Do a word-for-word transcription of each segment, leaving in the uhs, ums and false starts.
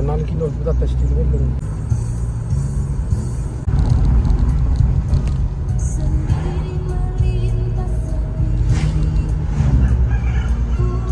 Nang kino kita tes di belum.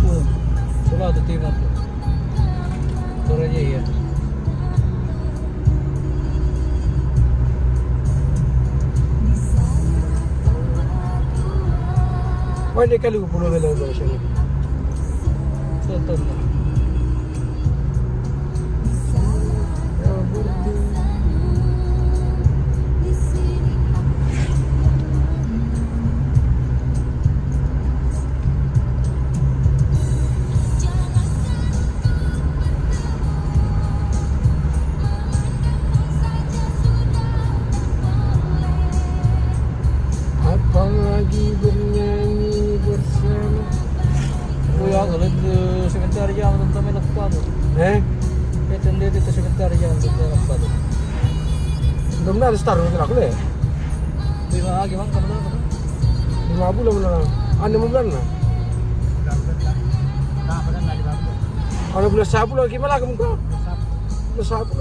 Oh, coba tuh timur tuh. Sore aja ya. Wah, ini kali pulau bela bahasa ini. Betul. Apalagi bernyanyi bersama. Oh ya, kalau itu sebentar aja, nonton main apa tuh? Eh? Itu dia itu sebentar aja, nonton main apa tuh? Belum ada star, nonton aku deh. Lima lagi, Bang, kamu tahu? Lima bulan, bulan. Anu, lima bulan lah. Anu, bulan satu lagi, malah kamu kok. Bulan satu.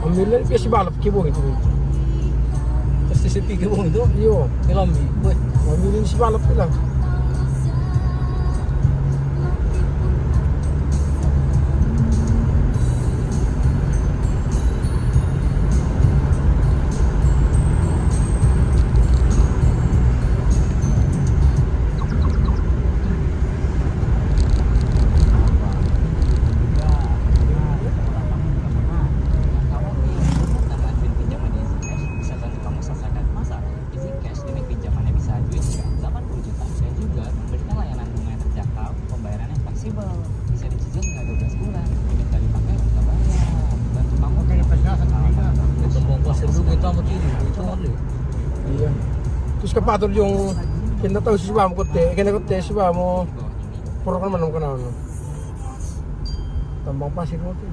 Ambil lagi si balap kibong itu. Pasti sepi kibong itu. Iyo. Ilami. Weh. Ambil si balap bilang. Izin cash, limit pinjamannya bisa ajuin hingga delapan puluh juta dan juga memberikan layanan bunga yang terjangkau, pembayarannya fleksibel, bisa dicicil hingga dua belas bulan, limit kali pakai kita bayar, dan kamu dari penjelasan juga. Tambang pasir juga itu sama kiri, itu kan dia. Iya. Terus ke Patur Jung, kita tahu sih bang kote, kena kote sih bang mau program mana kenal. Tambang pasir mau tuh.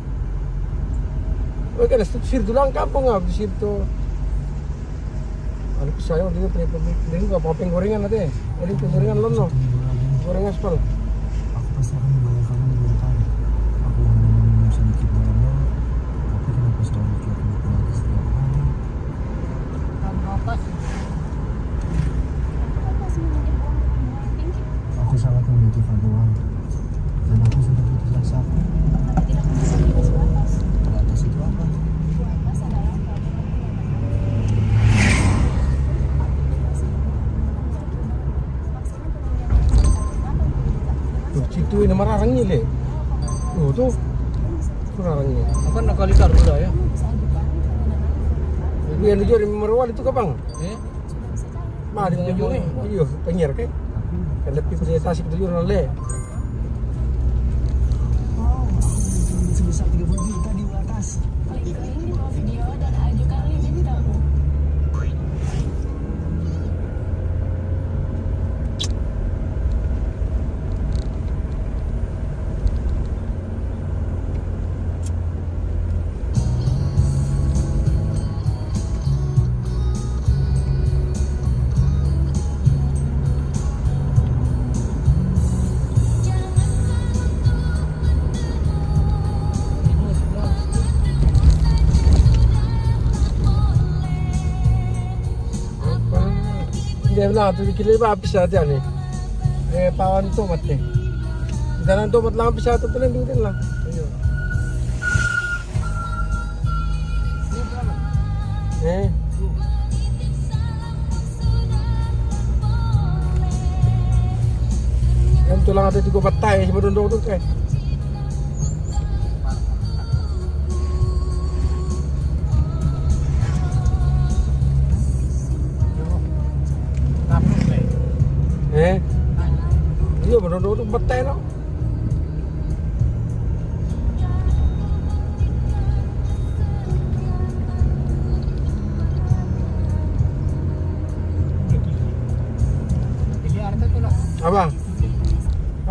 Oh, kan sirtu lang kampung ah, sirtu. Anu, saya waktu itu punya pabrik, dia nggak mau penggorengan nanti. Jadi penggorengan lono. Gorengan aspal. Aku pasti akan membayar kamu lima kali. Aku hanya minum sedikit dulu, tapi kenapa selalu mikir-mikir lagi setiap hari? Aku sangat membutuhkan uang. Dan aku sudah putus asa. Batas itu apa? Tuh, situ ini mararang ni le. Tuh, tuh. Mararang ni. Apa nak kali taruh dah ya? Ini yang dijor marwal itu kapang? Eh? Mari, ujung, ujung, eh. Iyo, penyer ke? Kan lebih punya tasik tu jur le. Sebesar tiga puluh juta di atas. Klik link di bawah video dan ajukan link ini dahulu. Dia bilang tu kilo ba bisa dia ni. Eh, pawan tu mati. Dalam tu mati lah bisa tu tu lah. Iya. Eh. Kan tulang ada tiga batai sama dondong tu kan. Eh. Iya, sama dondong tu batai tu.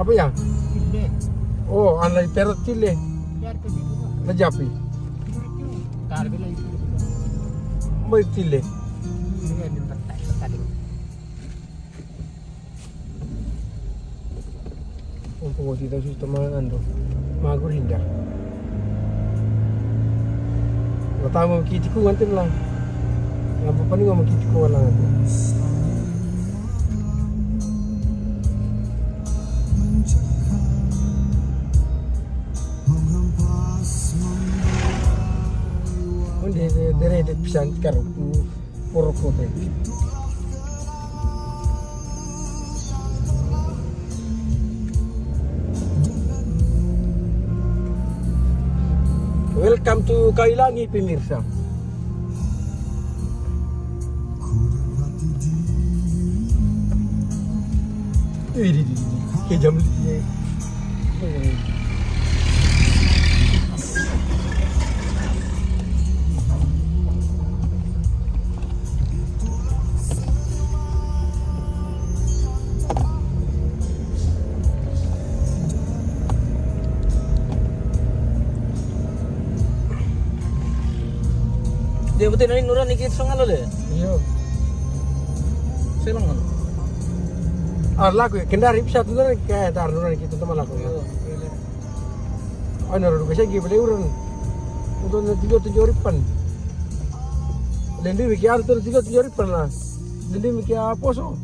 Apa ya? Oh, an lai perot tile. La japi. Mai tile. Umpung oti ta susu tama ando. Magur hinda. Watama kitiku antin lang. Ngapa pani ngoma kitiku lang antin. Onde de dere de pisan karu. Porokote. Welcome to Kailangi, pemirsa. Ih, di, di, di. Kejam. Dia betul nani nurani kita song ala le. Iya. Selang kan. Ah, laku ya, kendari bisa tuh nurani kayak tar nurani kita teman laku ya. Iya. Ano ro ko segi bele uran. Untuk na tiga tujuh ripan. Lendi wiki ar tuh tiga tujuh ripan lah. Lendi wiki aposo.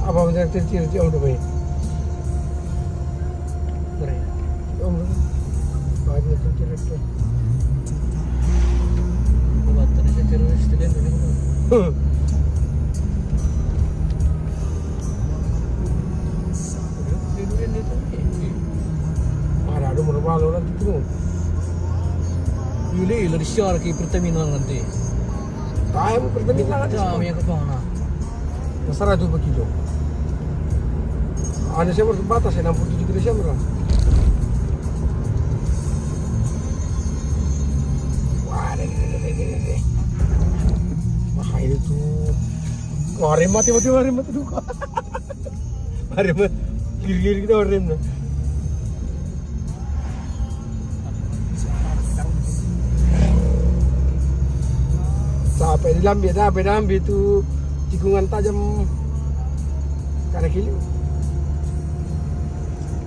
Apa benar ciri-ciri dia udah baik? Om, baik betul ciri-ciri. Obat tadi saya terus student tadi. Hmm. Ada, ada merubah lo nanti tu. Yuli, lari siar ke Pertamina nanti. Tahu Pertamina nanti. Tahu yang ke mana? Seratus per kilo. Ada saya baru terbatas ya, enam puluh tujuh kilo saya murah. Wah, ada, ada, ada, ada, ada. Wah, itu. Wah, rem mati, mati, rem mati duka. Rem mati. Kiri-kiri kita rem dah. Sampai di Lambi, sampai di Lambi tu tikungan tajam. Kada kili.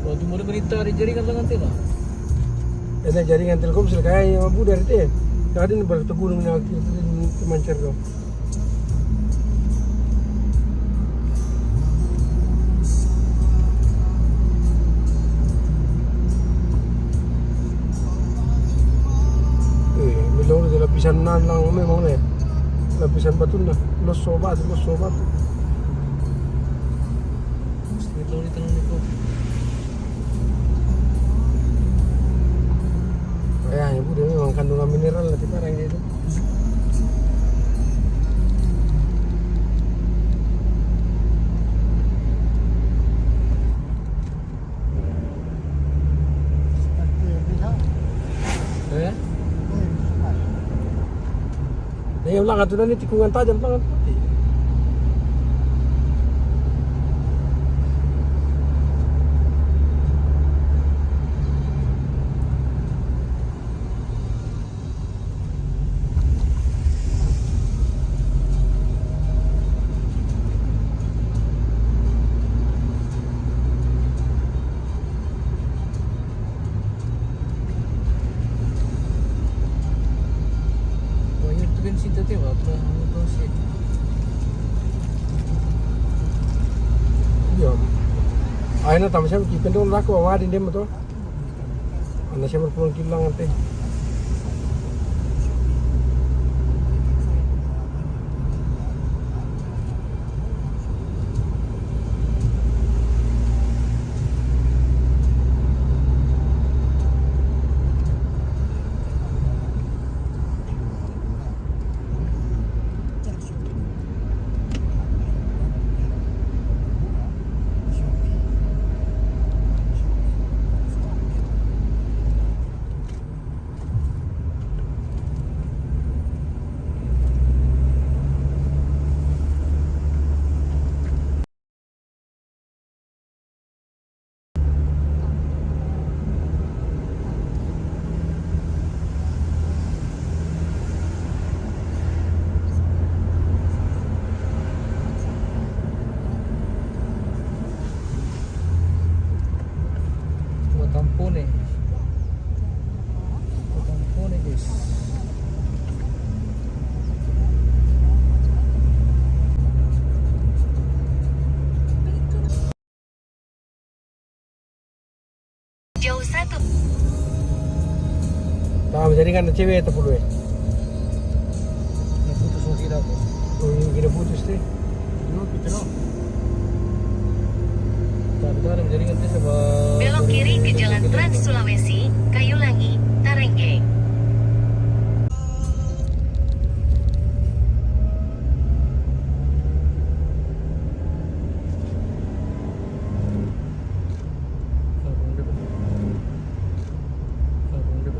Waktu mula berita di jaringan tangan tena. Ada jaringan Telkomsel kayaknya, Abu, dari teh. Tadi ni baru tergulung nak kita mancar tu. Eh, milong di lapisan nan lang memang ni. Lapisan batu na. Loso batu, loso batu. Mesti lori tangan ni ko. Kayaknya bu dia memang kandungan mineral lah, tipe orang dia tu. Eh? Nah, yang ulang aturan ni tikungan tajam banget. Aina tama siapa ki pendon lako awadi dem to. Ana siapa pulang kilang ante. Buat ampun nih. Buat ampun nih, guys. Jauh satu. Nah, bisa dengan cewek atau puluh ya? Ini putus mau tidak, Bu? Oh, ini kira putus deh. Dua kita loh. Belok kiri ke Jalan Trans Sulawesi, Kayulangi, Tarengge.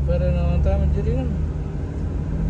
Pada nonton jadi kan.